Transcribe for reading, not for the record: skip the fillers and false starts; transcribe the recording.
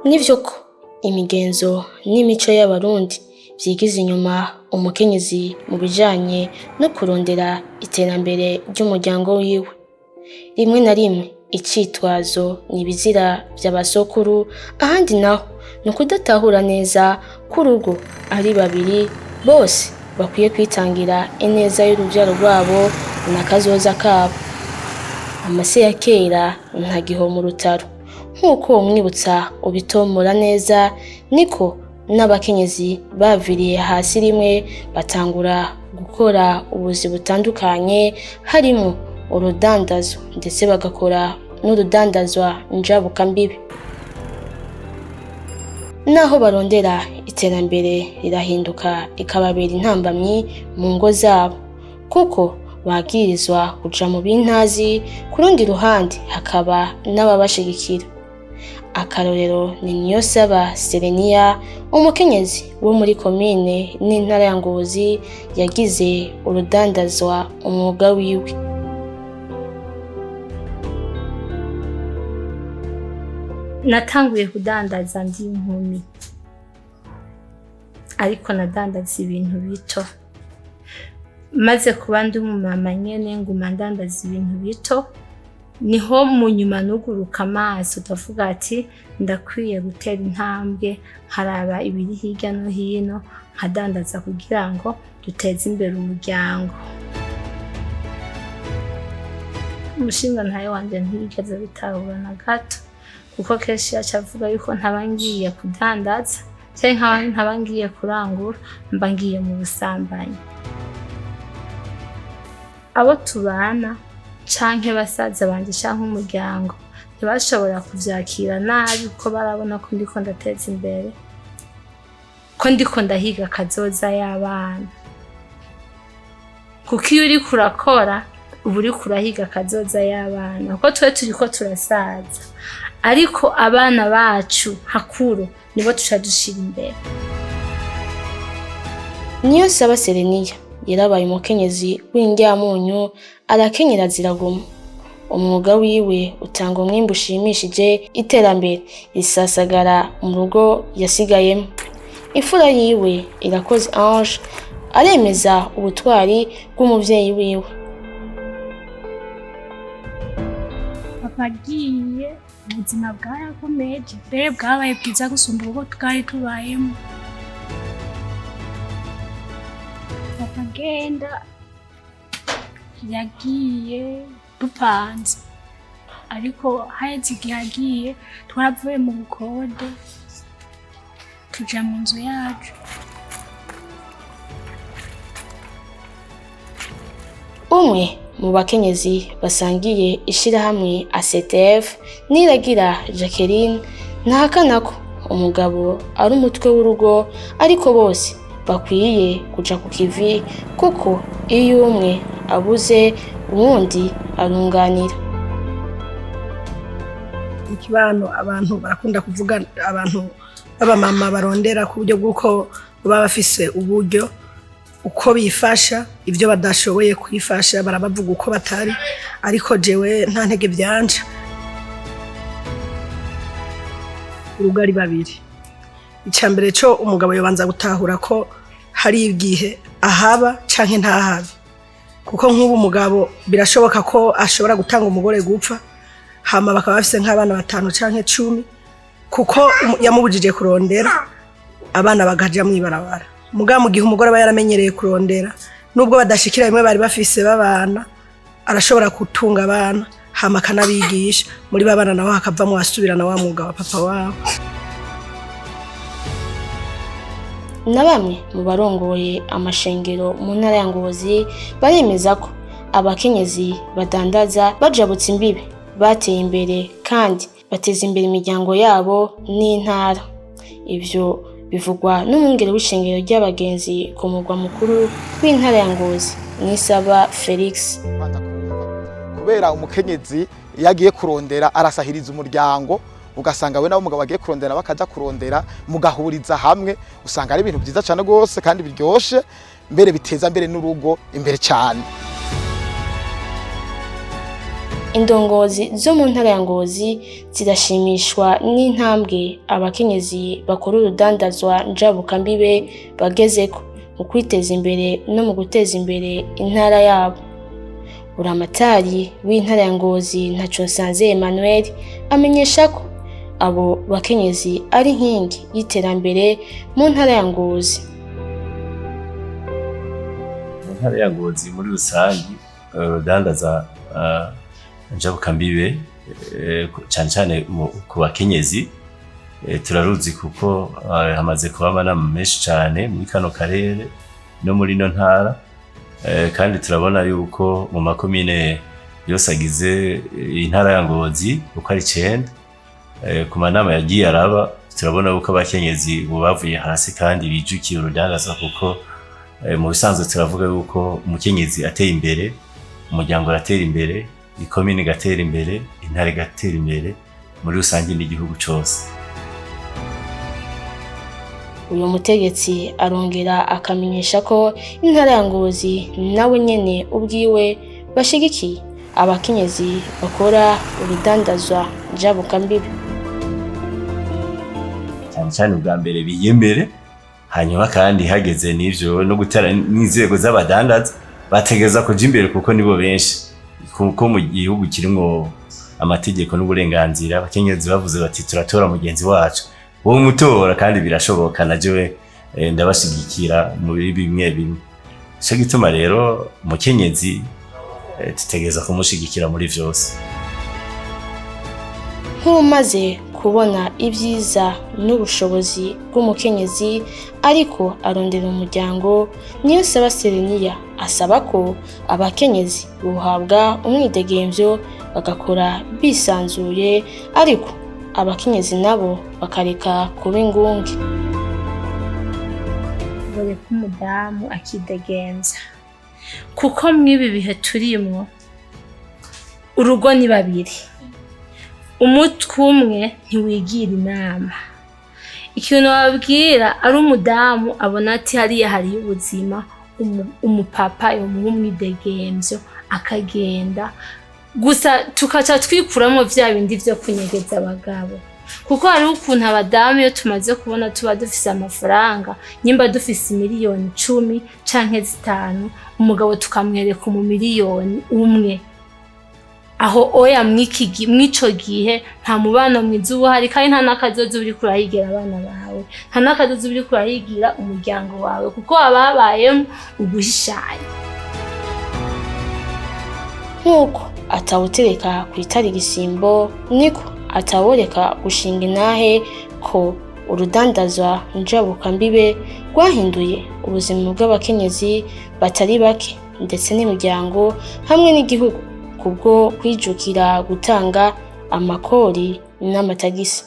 Nivyo ko imigenzo n'imico y'Abarundi vyigiza inyuma umukenyezi mu bijanye no kurondera iterambere ry'umuryango wiwe. Rimwe na rimwe icitwazo ni ibizira vya basokuru, ahandi naho ni ukudatahura neza ko urugo ari babiri bose bakwiye kwitangira ineza y'uruvyaro rwabo n'akazoza kabo. Amase ya kera ntagihoma urutaro. Nk'uko uwo mwibutsa ubitomora neza, niko n'abakenyezi baviriye hasi rimwe batangura gukora ubuzi butandukanye harimwo urudandazo, ndetse bagakora n'urudandazwa njabukambibe. Naho barondera iterambere rirahinduka rikababera intambamyi mu ngo zabo, kuko bagirizwa kuja mu bintazi, ku rundi ruhande hakaba n'ababashigikira. Akarorero ni Niyonsaba Serenia, umukenyezi wo muri komine n'intara ya Ngozi yagize urudandazwa umwuga wiwe. Natanguye kudandaza ndi inkumi, ariko nadandaza ibintu bito. Maze kuba ndi umumama nyene nguma ndandaza ibintu bito, niho mu nyuma nuguruka amaso ndavuga ati ndakwiye gutera intambwe nkaraba ibiri hirya no hino nkadandaza kugira ngo duteze imbere umuryango. Umushingantahe wanje ntiyigeze abitahura na gato, kuko kenshi yaca avuga yuko ntaba ngiye kudandaza canke ntaba ngiye kurangura, mba ngiye mu busambanyi. Abo tubana canke basaza banje canke umuryango ntibashobora kuvyakira nabi, kuko barabona ko ndiko ndateza imbere, ko ndiko ndahiga kazoza y'abana. Kuko iyo uriko urakora uba uriko urahiga kazoza y'abana, kuko twe turiko turasaza, ariko abana bacu hakuru nibo tuca dushira imbere. Niyonsaba Serenia yarabaye umukenyezi w'indyamunyu, arakenyera ziraguma. Umwuga wiwe utanga umwimbu ushimishije, iterambere risasagara mu rugo yasigayemo. Imfura yiwe Irakoze Ange aremeza ubutwari bw'umuvyeyi wiwe. Papa agiye ubuzima bwarakomeje, mbere bwabaye bwiza gusumba ubwo twari tubayemo. Papa agenda yagiye dupanze, ariko haheze igihe agiye twaravuye mu bukode tuja mu nzu yacu. Umwe mu bakenyezi basangiye ishirahamwe ACTF, Niragira Jacqueline, ntahakana ko umugabo ari umutwe w'urugo, ariko bose bakwiye kuja ku kivi, kuko iyo umwe abuze uwundi arunganira. Ikibano abantu barakunda kuvuga abantu b'abamama barondera ku buryo bw'uko baba bafise uburyo uko bifasha, ibyo badashoboye kwifasha barabavuga uko batari, ariko jewe nta ntege byanje. Urugo ari babiri, icya mbere cyo umugabo yobanza gutahura ko hari igihe ahaba canke ntahabe, kuko nk'ubu umugabo birashoboka ko ashobora gutanga umugore gupfa, hama bakaba bafise nk'abana 5 canke 10, kuko yamubujije kurondera, abana bakaja mw'ibarabara. Mugabo mu gihe umugore aba yaramenyereye kurondera, nubwo badashikira bimwe bari bafise babana, arashobora gutunga abana hama akanabigisha. Muri babana nabo hakavamwo asubirana wa mwuga wa papa wabo. Na bamwe mu barongoye amashengero mu ntara ya Ngozi baremeza ko abakenyezi badandaza bajabutse imbibe bateye imbere kandi bateza imbere imiryango yabo n'intara. Ivyo bivugwa n'umwungere w'ishengero ry'abagenzi ku mugwa mukuru w'intara ya Ngozi, Nisaba Felix. Kubera umukenyezi iyo agiye kurondera arasahiriza umuryango, ugasanga we nawe umugabo agiye kurondera bakaja kurondera mugahuriza hamwe, usanga ari ibintu byiza cyane gose kandi biryoshe. Mbere biteza mbere n'urugo imbere cyane. Indongozi zo mu ntara ya Ngozi zirashimishwa n'intambwe abakenyezi bakora urudandazwa njabukambibe bagezeko mu kwiteza imbere no mu guteza imbere intara yabo. Buramatari w'intara ya Ngozi, Ntaconsanze Emmanuel, amenyesha ko abo bakenyezi ari inkingi y'iterambere mu ntara ya Ngozi. Mu ntara ya Ngozi muri rusangi, urudandaza njabukambibe, cane cane ku bakenyezi, turaruzi kuko hamaze kuba amanama menshi cane muri kano karere no muri ino ntara, kandi turabona yuko mu makomine yose agize intara ya Ngozi uko ari 9, ku manama yagiye araba, turabona yuko abakenyezi ubu bavuye hasi kandi bijukiye urudandaza, kuko mu bisanzwe turavuga yuko umukenyezi ateye imbere, umuryango uratera imbere, ikomine igatera imbere, intara igatera imbere, muri rusange n'igihugu cose. Uyu mutegetsi arongera akamenyesha ko intara ya Ngozi nawe nyene ubwiwe bashigikiye abakenyezi bakora urudandazwa njabukambibe. Cyane cyane ubwa mbere biyemere, hanyuma kandi hageze n'ivyo no gutera n'inzego z'abadandaza bategereza kuja imbere, kuko nibo benshi, kuko mu gihugu kirimwo amategeko n'uburenganzira, abakenyezi bavuze bati turatora mugenzi wacu, wowe umutora, kandi birashoboka. Na jewe ndabashigikira muri bimwe bimwe. Nico gituma rero umukenyezi tutegereza kumushigikira muri vyose. Nk'umaze kubona ibyiza n'ubushobozi bw'umukenyezi ariko arondera umuryango, Niyonsaba Sereniya asaba ko abakenyezi bohabwa umwidegemvyo bagakora bisanzuye, ariko abakenyezi nabo bakareka kuba ingunge. Boreka umudamu akidegenza, kuko mw'ibi bihe turimwo urugo ni babiri, umutwe umwe ntiwigira inama. Ikintu babwira ari umudamu abona ati hariya hariyo ubuzima, umupapa yomuha umwidegemvyo akagenda gusa, tukaca twikuramwo vya bindi vyo kunyegeza abagabo, kuko hariho ukuntu abadamu iyo tumaze kubona tuba dufise amafaranga, nyimba dufise 10 miliyoni canke 5, umugabo tukamwereka 1 miliyoni. Aho oya, mw'ico gihe nta mubano mwiza uba uhari, kandi nta n'akazoza uriko urahigira abana bawe, nta n'akazoza uriko urahigira umuryango wawe, kuko haba habayemwo uguhishanya. Nk'uko atawutereka ku itara igisimbo, niko ataworeka gushinga intahe ko urudandazwa njabukambibe rwahinduye ubuzima bw'abakenyezi batari bake, ndetse n'imiryango hamwe n'igihugu, kubwo kwijukira gutanga amakori n'amatagisi.